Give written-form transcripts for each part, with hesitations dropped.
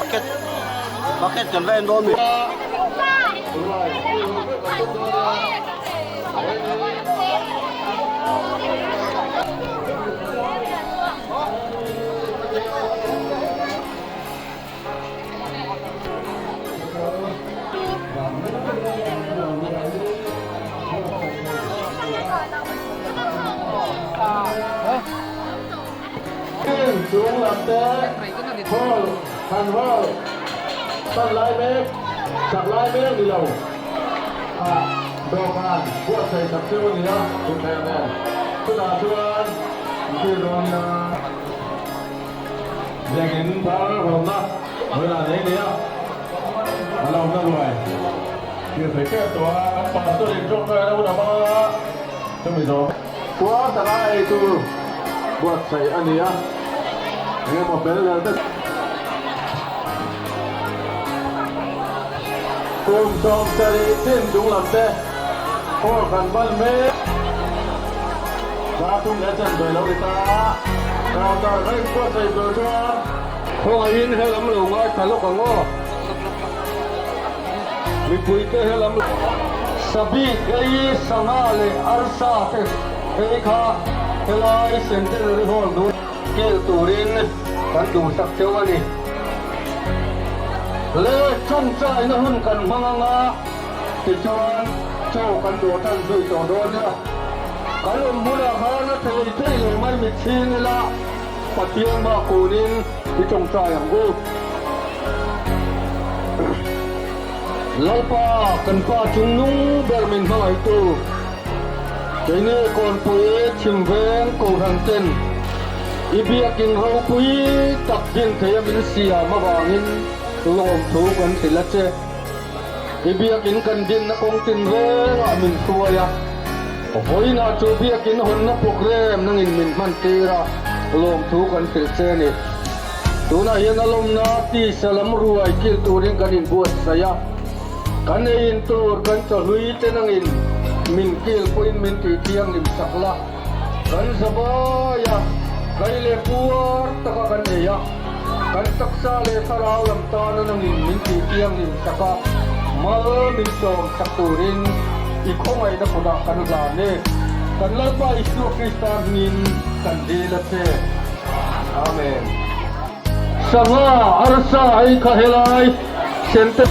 Bucket bucket kan va en dawn mi. Chung lam te hall han hall tan lai mek sak lai mek ni lo ah dawhkan buatsaih sak cheu a ni a thuthleng nen chutah chuan thil dawn ila. Biakinn thar rawmna hmunah nei nia a lo na ruai thil sawi tep tawh a, kan pastor in tawngtai a lo dam a, chumi zawm. Puar taka ei tur buatsaih a ni a, engemaw fel leh te. Kum 70 chin chunglam te hall kan ban mek. Dar thum leh chanve lo ni ta a, counter ka inbuatsaih tur chuan. Khawngaihin helam lo ngaithla lawk ang aw. Mipuite helam Sabik ei sangha leh arsa te ei kha helai Centenary Hall hnuai kil turin kan duhsak cheu a ni. Le tawngtaina hun kan hmang ang a. Tichuan, chaw kan dawh tan zui tawh dawn nia. Kan awm hmunah khan a thei thei lo mai mitchhing ila Pathian mah kunin i tawngtai ang u. Lalpa, kan Pa chungnung ber min hmangaihtu, keini Kawnpui Chhimveng Kohhran ten i biakin ropui tak din theia min siam avangin lawmthu kan hrilh a che. I biakin kan dinna kawng tin rengah min hruai a, vawiinah chu biakin hawnna program nangin min hman tir a, lawmthu kan hrilh che a ni. Tunah hian a lawmna tisa lam ruai kil turin kan inbuatsaih a, kan eiin tur kan chawhlui te nangin min kil pawhin min tih thianghlim sak la, kan zabai a, kai leh puar taka kan ei a. Kan taksa leh thlarau lam tana nangin min tih thianghlim sak a, mal min sawm sak turin i khawngaihna kutah kan hlan e. Kan Lalpa Isua Krista hmingin kan dil a che. Amen. Sangha arsa ei kha helai center.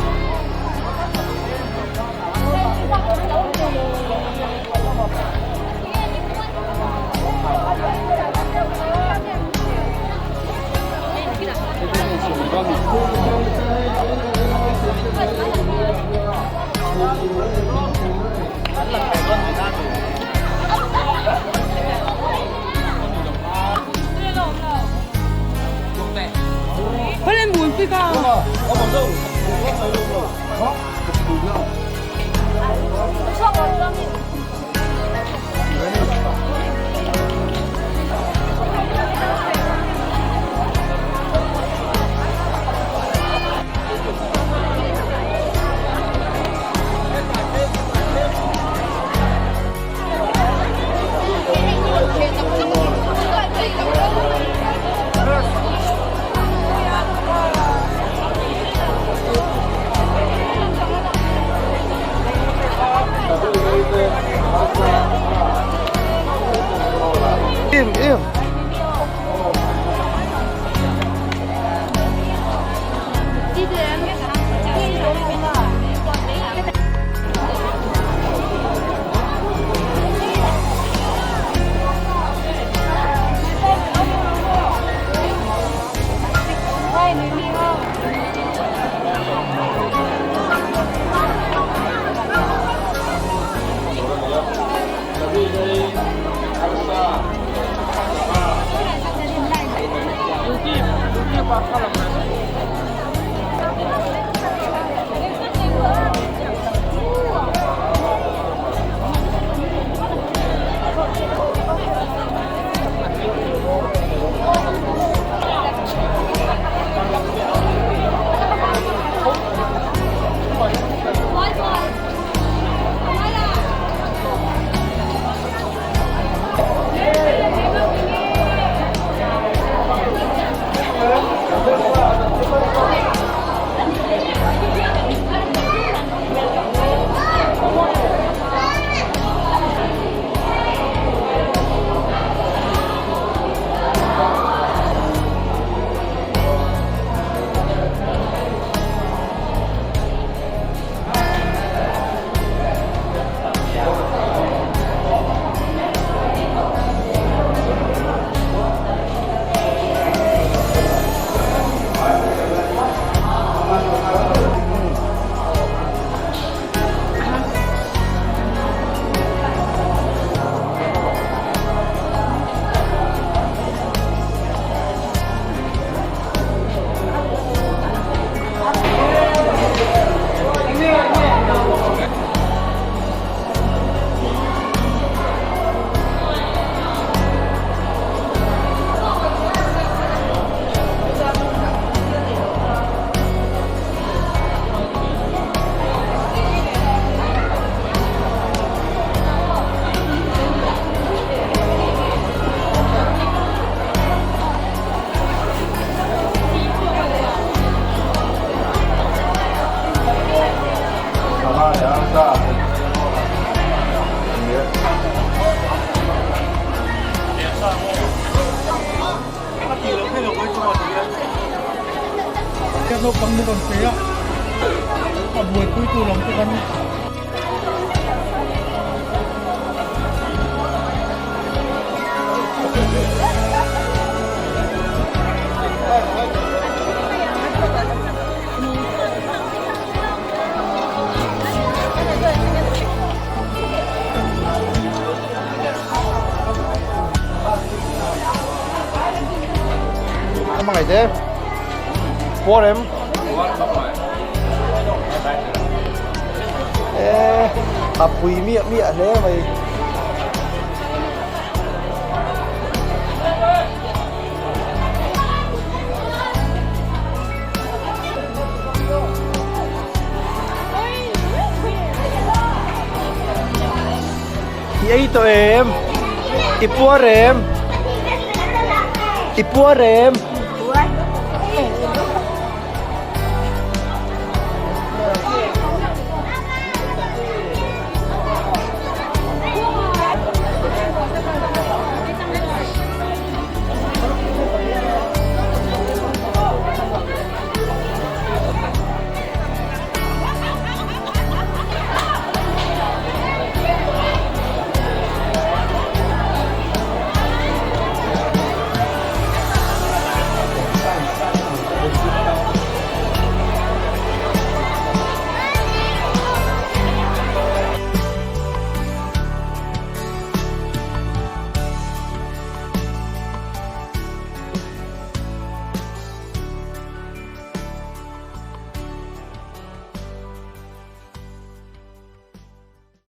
Im im. Naupang min rawn pe a, a buaipuitu lam te kan. Hmangaih te puar em e a pui miah miah hle mai. I ei tawh em? I puar em? I puar em?